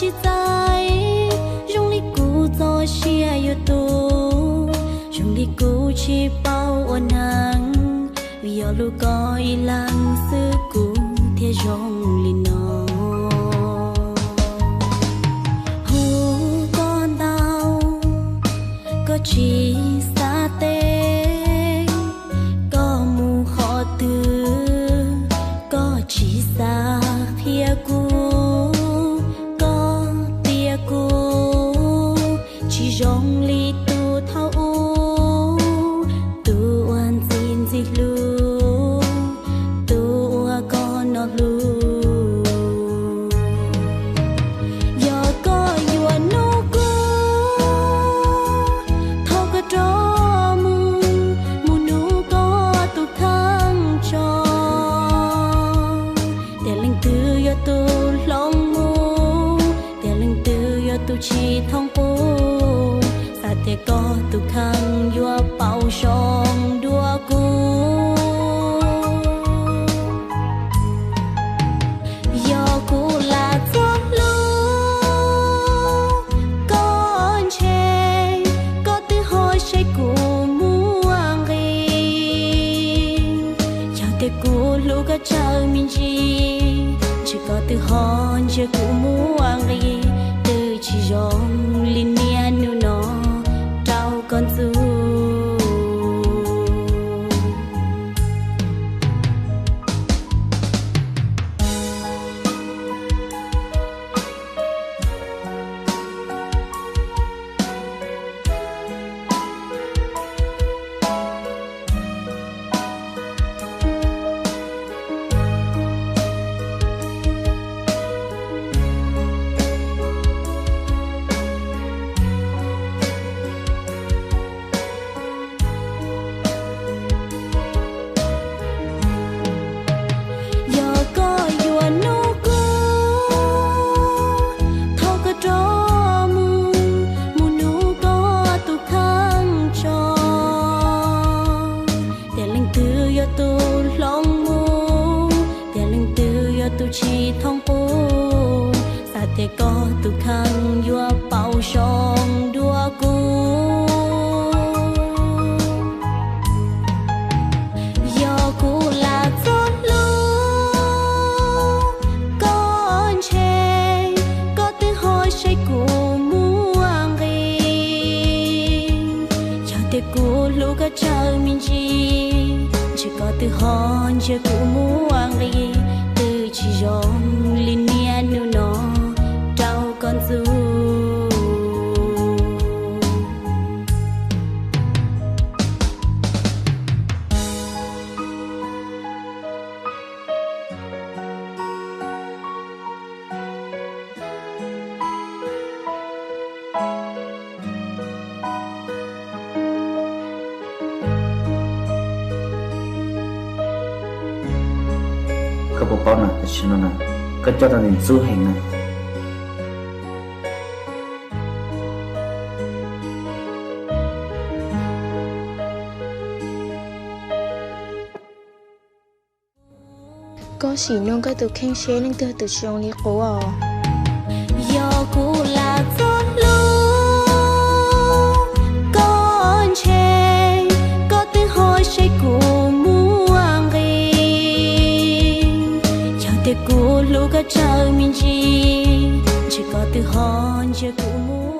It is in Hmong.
tsis txais, zoo li kuv txoj sia yuav tu, zoo li kuv tsis paub ua neej, vim yog lub koj ib leeg xwb kuv thiaj zoo li no. Hu koj ntau, koj tsis xav teb, koj mus qhov twg, koj tsis xav qhia kuv, koj tias kuv tsis zoo li tus thaum ub, tus uas ntxim ntxim hlub, tus uas koj hnov hlub. Yog koj yuav nug kuv, thov koj rov mus, mus nug koj tus kheej tso. Tias leej twg yog tus hloov mus, tias leej twg yog tus tsis thooj qub, xav tias koj tus kheej yuav pauv zoo dua kuv. Yog kuv lam txog hlub koj ntshe, koj twb ho saib kuv muaj nqis. Yog tias kuv hlub koj tsawg me ntsis, ntshe koj twb ho ntsia kuv muaj nqis, twb tsis zoo li niaj hnub no rau koj ntxub. Yog koj yuav nug kuv, thov koj rov mus, mus nug koj tus kheej tso. Tias leej twg yog tus hloov mus, tias leej twg yog tus tsis thooj qub, xav tias koj tus kheej yuav pauv zoo dua kuv. Yog kuv lam txog hlub koj ntshe, koj twb ho saib kuv muaj nqis. Yog tias kuv hlub koj tsawg me ntsis, ntshe koj twb ho ntsia kuv muaj nqis, twb tsis zoo li niaj hnub no rau koj ntxub. Koj puas paub na, tam sim no na, koj coj tau ntxub heev na. Koj sim nug koj tus kheej seb leej twg tus zoo li kuv os. Yog kuv lam txog hlub koj ntshe, koj twb ho saib kuv muaj nqis. Yog tias kuv hlub koj tsawg me ntsis, ntshe koj twb ho ntsia kuv muaj